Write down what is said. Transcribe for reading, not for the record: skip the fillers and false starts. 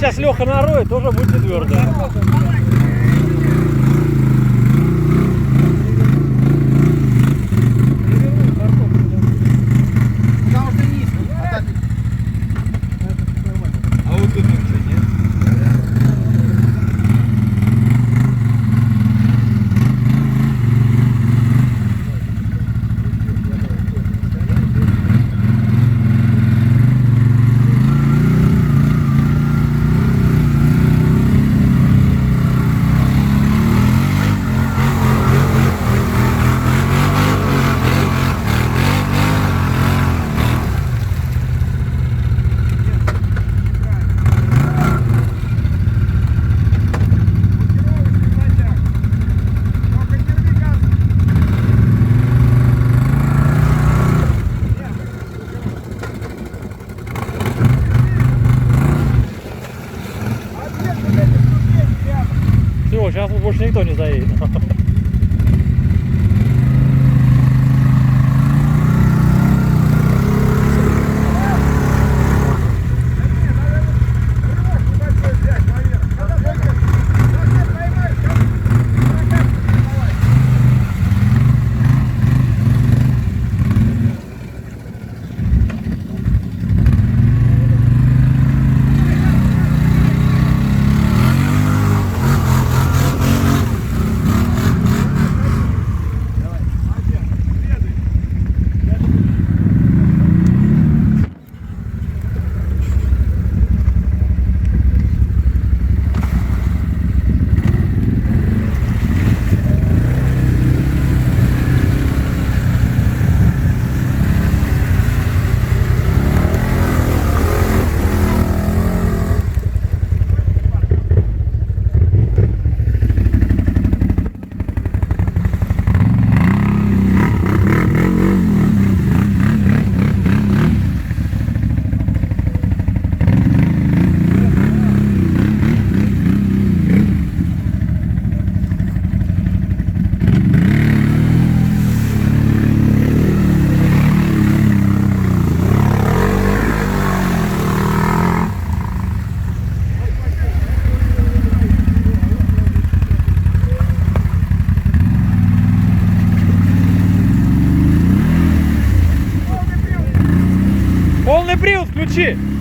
сейчас Леха нароет, тоже будет не твердая. Потому что низкий. А так А вот тут ничего нет. Только не рви газ. Объезд вот эти ступени рядом. Все, сейчас больше никто не заедет. Да не, надо рывок небольшой взять наверх. Когда только совсем поймаешь, там прокатку давай. Полный привод включи!